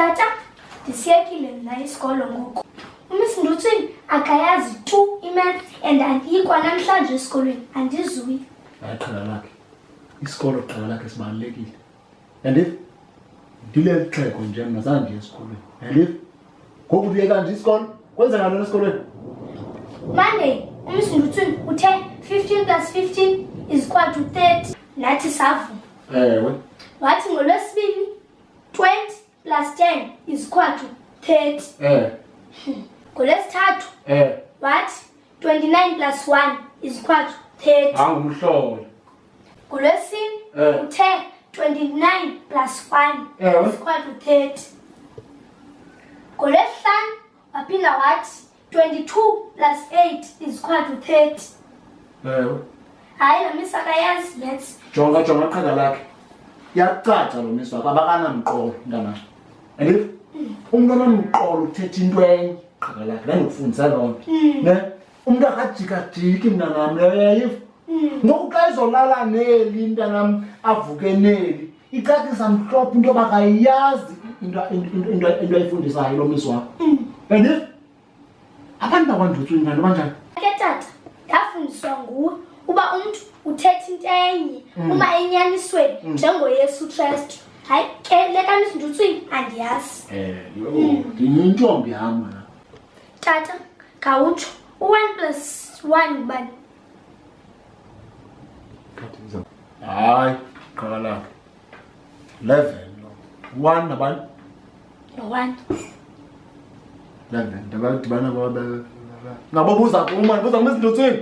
Tata, ndisiyekile mna isikolo ngoku. UMiss Ndutsini akayazi tu imath and andiyi kwanamhlanje esikolweni, andizuyi. Hayi qhaka lakhe. Isikolo qhaka lakhe sibalulekile. And if ndileli xhego nje mna zange ndiye esikolweni. And if ngoku ndiyeka nje isikolo, kwenzeka ntoni esikolweni? Monday, uMiss Ndutsini uthe 15 plus 15 is equal to 30. Nathi savuma. Ewe. Wathi ngoLwesibini 20 plus 10 is equal to 30. NgoLwesithathu wathi 29 plus 1 is equal to 30. Angumhlolo. NgoLwesine uthe 29 plus 1 is equal to 30. NgoLwesihlanu waphinda wathi 22 plus 8 is equal to 30. Ewe. Hayi, lo misi akayazi maths. Jonga, jonga qhaka lakhe. Iyacaca lo misi wakho abakanamqolo mntanam. And if umntu onomqolo uthetha into enye qhaka lakhe, ndandikufundisa loo nto. Ne? Umntu akajikajiki mntanam, uyayiva? Ngoku xa ezolala neli mntanam avuke neli, icacisa mhlophe into yoba akayazi into ayifundisayo lo misi wakho. And if abantu bakwandutswini kanti banjani? Ke tata, ndafundiswa nguwe uba umntu uthetha into enye uma enyanisweni njengoYesu Kristu. Hayi ke le kaMiss Ndutswini andiyazi. Yho, ndiyintombi yam wena. Tata, khawutsho, u-1 plus 1 ngubani? Hayi, qhaka lakhe. 11 lo. 1 nabani? No-1. 11. Ndabadibana Ngabobuza kum, mandibuza kuMiss Ndutswini.